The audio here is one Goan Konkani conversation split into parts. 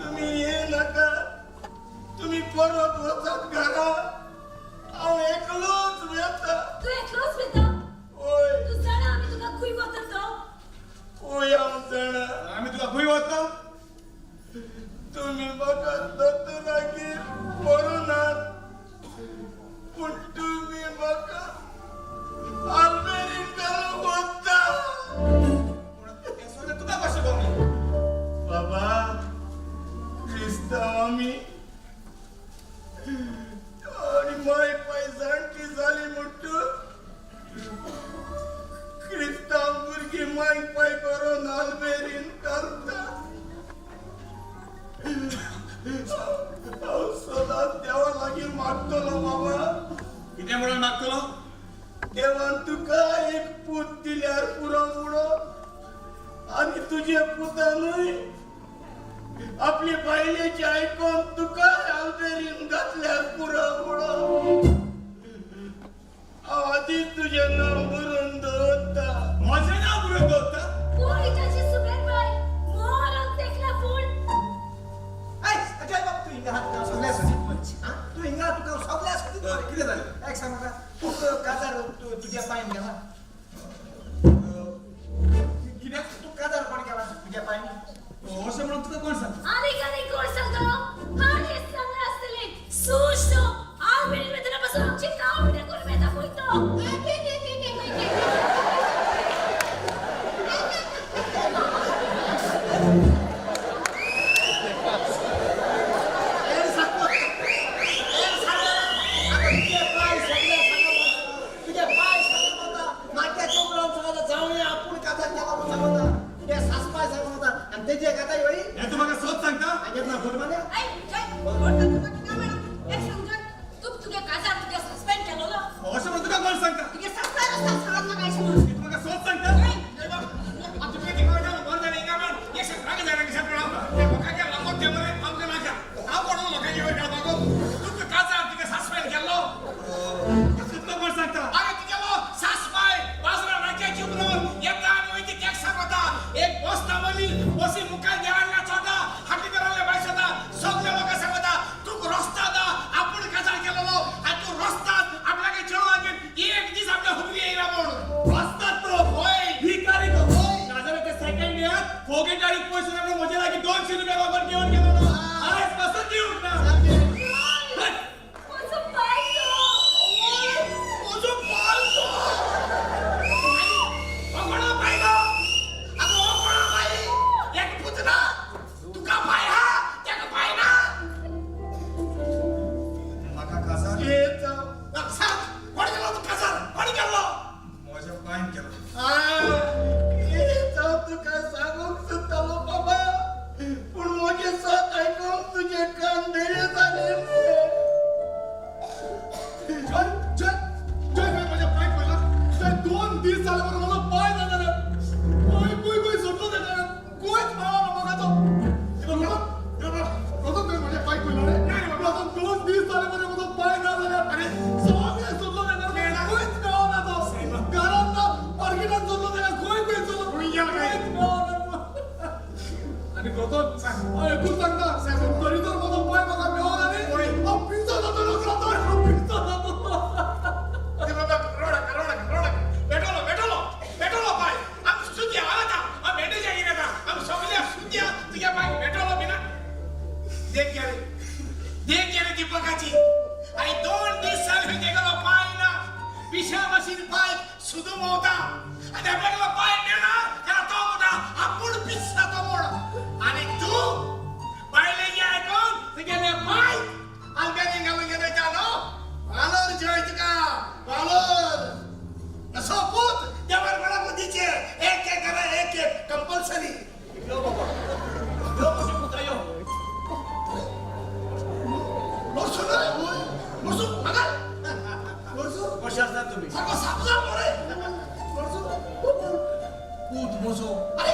तुमी ये नाका, तुमी परत वचात घरा, हांव एकलोच वेता. तूं एकलोच वता? वय. तूं जाणा आमी तुका खंय वता तो? वय, हांव जाणा. आमी तुका खंय वता? तुमी म्हाका दोतोरागेर व्हरूनात, पूण तुमी म्हाका आल्बेरीन घालूंक वता. पूण हें सगळें तुका कशें कळ्ळें? बाबा, क्रिस्तांव आमी आनी माय पाय जाणटी जाली म्हणटू क्रिस्तांव भुरगीं माय पाय करून आल्बेरीन घालता. हांव सदांच देवा लागीं मागतलो बाबा. कितें म्हणून मागतलो? देवान तुका एक पूत दिल्यार पुरो म्हणून, आनी तुजे पुतानूय आपली बायलेची आयकून तुका आल्बेरीन घातल्यार पुरो म्हणून. हांव आदींच तुजें नांव बरोवन दवरता. म्हजें नांव बरोवन दवरता? पळय ताची सुबेर बाय, मरोंक तेकला पूण. अजय बाब, तूं हिंगा, तुका सगळ्या सोदीत मरे. आं, तूं हिंगा, तुका सगळ्या सोदीत मरे. कितें जालें? एक सांग म्हाका, तूं काजार तुज्या पायन गेला? कित्याक? तूं काजार कोण गेला तुज्या पायन? अशें म्हणून तुका कोण सांगता? आनी आनी कोण सांगतलो? हाणें सांगलां आसतलें. सूश तो आल्बेरीन वेतना पासून आमची कावण्या करून वेता खंय तो. तुजे पाय सगळ्या सांगत, तुजे पाय सांगत वता, नाक्याच्या उपरांत सांगता, जावया आपूण काजार गेला म्हणून सांगता, तुगे सासपाय सांगत वता आनी तेजे काताय वय. हें तूं म्हाका सत सांगता? हांगेर ना फट माने. ऐ, जय, कोण तुका कितें मॅडम? एक सांग जय, तूं तुगे काजार तुगे सस्पेंड केलोलो? अशें म्हणून तुका कोण सांगता? तुगे सासपाय रस्त्यार सांगत नाका अशें म्हणून. तूं म्हाका सत सांगता? तुका कोण सांगता? रस्तात तो भिकारी तो नाजाल्यार ते सेकंड इयर फोगेटारी पयशे ना म्हजे लागीं 200 रुपया वापर घेवन गेलो. आयज पासून दिवंक ना. हट! म्हजो पाय तो. म्हजो पाय तो. म्हाका काजार ये जावं. म्हज्या पायन केलो. हे जावं, तुका सांगूंक सोदतालो बाबा, पूण म्हजें सत आयकूंक तुजे कान धैर्य जाले. जय जय जय, म्हज्या पांय पयला जय, 2 दीस जाले बरो म्हजो पांय ना जाल्यार खंय खंय खंय सोदलो तेका, खंयच मेळना म्हाका तो. रतन, तुवें म्हज्या पांय पयलो रे? रतन, 2 दीस जाले बरे म्हजो पांय ना जाल्यार, अरे सगळें सोदलो तेका, खंयच मेळना तो. घरान ना, मार्केटान सोदलो तेका, खंय खंय सोदलो, खंयच मेळना. आनी रतन, हांव एकूच सांगता, तरी तर म्हजो पांय म्हाका मेळना न्ही, हांव पिसो जातलो रतन, हांव पिसो जातलो. आणि 2 दीस जाले तेगेलो पाय ना, पिशा भाशेन पाय सुदू भोंवता आनी आपल्यागेलो पाय मेळना तेन्ना तो म्हणटा आपूण पिसता तो म्हण. आनी तूं बायलेचें आयकून तुगेले पाय आल्बेरीन घालून घेता न्हू? वालोर जय तुका, वालोर. असो पूत देवान कोणाक दिचे? एक एक करा, एक एक कंपल्सरी. यो बाबा, यो म्हज्या पुता, यो. नोसू रे, नोसू हांगा नोसू. कशें आसात तुमी? सारको साप जाल मरे नोसू. पूत म्हजो. अरे,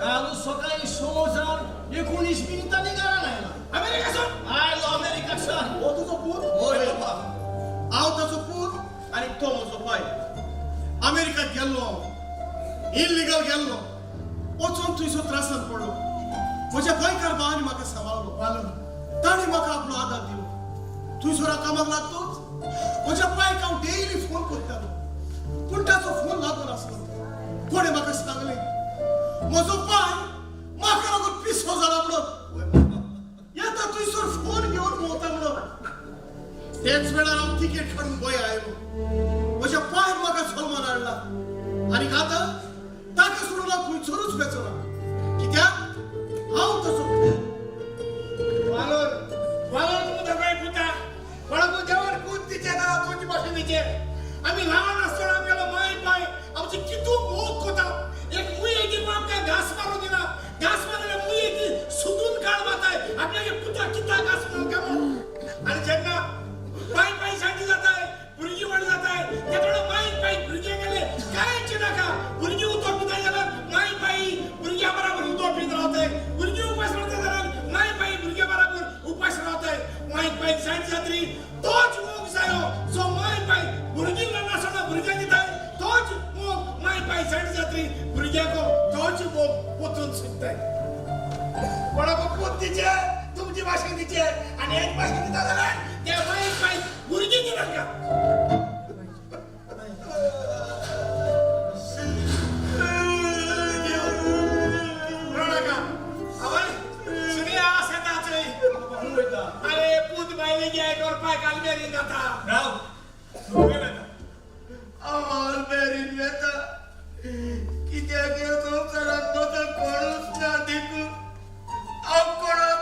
काल सकाळीं 6 जावन 19 मिनटांनी घरान आयला. अमेरिकासून आयलो अमेरिकासान. हो तुजो पूत? हय बाबा. हांव ताचो पूत आनी तो म्हजो पाय. अमेरिकाक गेल्लो हांव, इल्लिगल गेल्लो. वचून थंयसर त्रासान पडलो. म्हज्या गोंयकार भावांनी म्हाका सांबाळलो. थंयसर कामाक लागतोच म्हज्या पायक हांव डेली फोन करतालो, पूण ताचो फोन लागनासलो. कोणें म्हाका सांगलें म्हजो पाय म्हाका लागून पिसो जाला म्हणून, येता थंयसर फोन घेवन भोंवता म्हणून. तेच वेळार हांव तिकेट काडून गोंया आयलो. म्हज्या पायन म्हाका जल्मान हाडला आनी आतां ताका सोडून हांव खंयसरूच वचना, कित्याक हांव तसो. वालोर वालोर तुमकां दाखय पुता कोणाकू देवान पूत दिचे ना तुमचे भाशेन दिचे. आमी ल्हान आसतना आमगेलो माय पाय आमची कितू मोग कोता. एक मुयेची पण आमकां घास मारून दिना, घास मारल्यार मुयेची सुदून काळ माताय आपल्यागे पुता किता घास मारून काय म्हणून. आनी जेन्ना माय पाय शांती जाताय, भुरगीं व्हड जाताय, ते थोडो माय पाय भुरग्यां गेले कांयच नाका. भुरगीं उदक पिताय जाल्यार माय पाय भुरग्यां बराबर उदक पीत रावताय, भुरगीं उपास रावताय जाल्यार माय पाय भुरग्यां बराबर उपास रावताय. माय पाय शांती जातरी तोच मोग जायो जो माय पाय भुरगीं ल्हान आसतना भुरग्यांक दिताय, तोच मोग माय पाय शांती जातरी भुरग्यांक तोच मोग पोतून सुट्टाय. कोणाक पूत दिचे तुमची भाशेन दिचे आनी एक भाशेन दिता जाल्यार ते माय पाय भुरगीं दिनाका. रडनाका. आवय सुनिया आसा चोय. अरे पूत बायले घे करपाक आलमेरीन जाता. राव, खंय वता? हांव आल्मेरीन वेता कित्याक ह्या संवसारांत म्हजो कोणूच ना देखून हांव कोणा